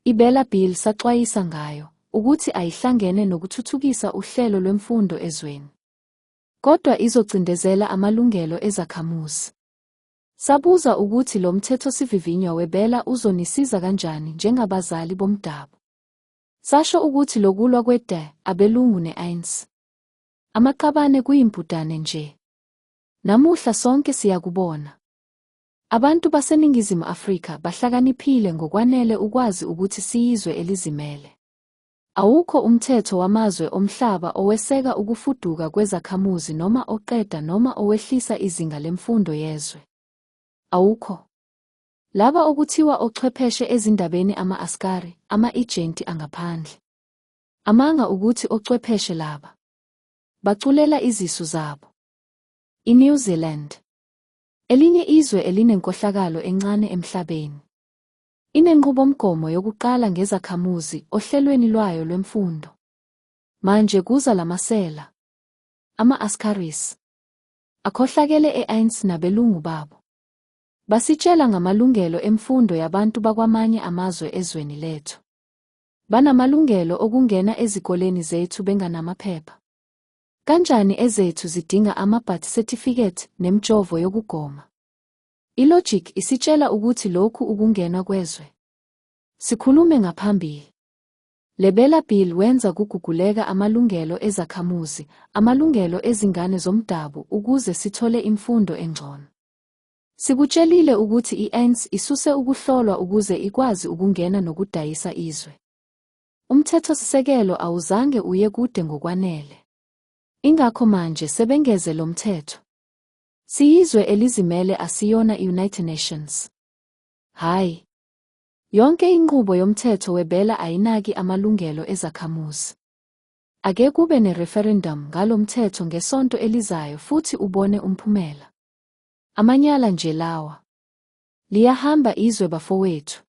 I-BELA Bill saxwayisa ngayo, ukuthi ayihlangene nokuthuthukisa uhlelo lwemfundo ezweni. Kodwa izocindezela amalungelo ezakhamuzi. Sabuza ukuthi lo mthethosivivinywa we-BELA uzonisiza kanjani njengabazali bomdabu. Sasho ukuthi lokulwa kwe-DA, abelungu ne-ANC. Amaqabane kuyimbudane nje. Namuhla sonke siyakubona. Abantu baseNingizimu Afrika bahlakaniphile ngokwanele ukwazi ukuthi siyizwe elizimele. Awukho umthetho wamazwe omhlaba oweseka ukufuduka kwezakhamuzi noma oqeda noma owehlisa izinga lemfundo yezwe. Awukho. Laba okuthiwa ochwepheshe ezindabeni ama-askari, ama-ejenti angaphandle. Amanga ukuthi ochwepheshe laba. Baculela izisu zabo. I-New Zealand. Elinye izwe elinenkohlakalo encane emhlabeni. Inenqubomgomo yokuqala ngezakhamuzi ohlelweni lwayo lwemfundo. Manje kuza lamasela. Ama-askaris. Akhohlakele e-ANC nabelungu babo. Basitshela ngamalungelo emfundo yabantu bakwamanye amazwe ezweni lethu. Banamalungelo okungena ezikoleni zethu benganamaphepha. Kanjani ezethu zidinga ama-birth certificate nemijovo yokugoma? I-logic isitshela ukuthi lokhu ukungena kwezwe. Sikhulume ngaphambili. Le-BELA Bill wenza kuguguleka amalungelo ezakhamuzi, amalungelo ezingane zomdabu ukuze sithole imfundo engcono. Sikutshelile ukuthi i-ANC isuse ukuhlolwa ukuze ikwazi ukungena nokudayisa izwe. Umthethosisekelo awuzange uye kude ngokwanele. Ingakho manje sebengeze lo mthetho. Siyizwe elizimele asiyona i-United Nations. Hhayi. Yonke inqubo yomthetho we-BELA ayinaki amalungelo ezakhamuzi. Ake kube ne-referendum ngalo mthetho ngesonto elizayo futhi ubone umphumela. Amanyala nje lawa. Liyahamba izwe bafowethu.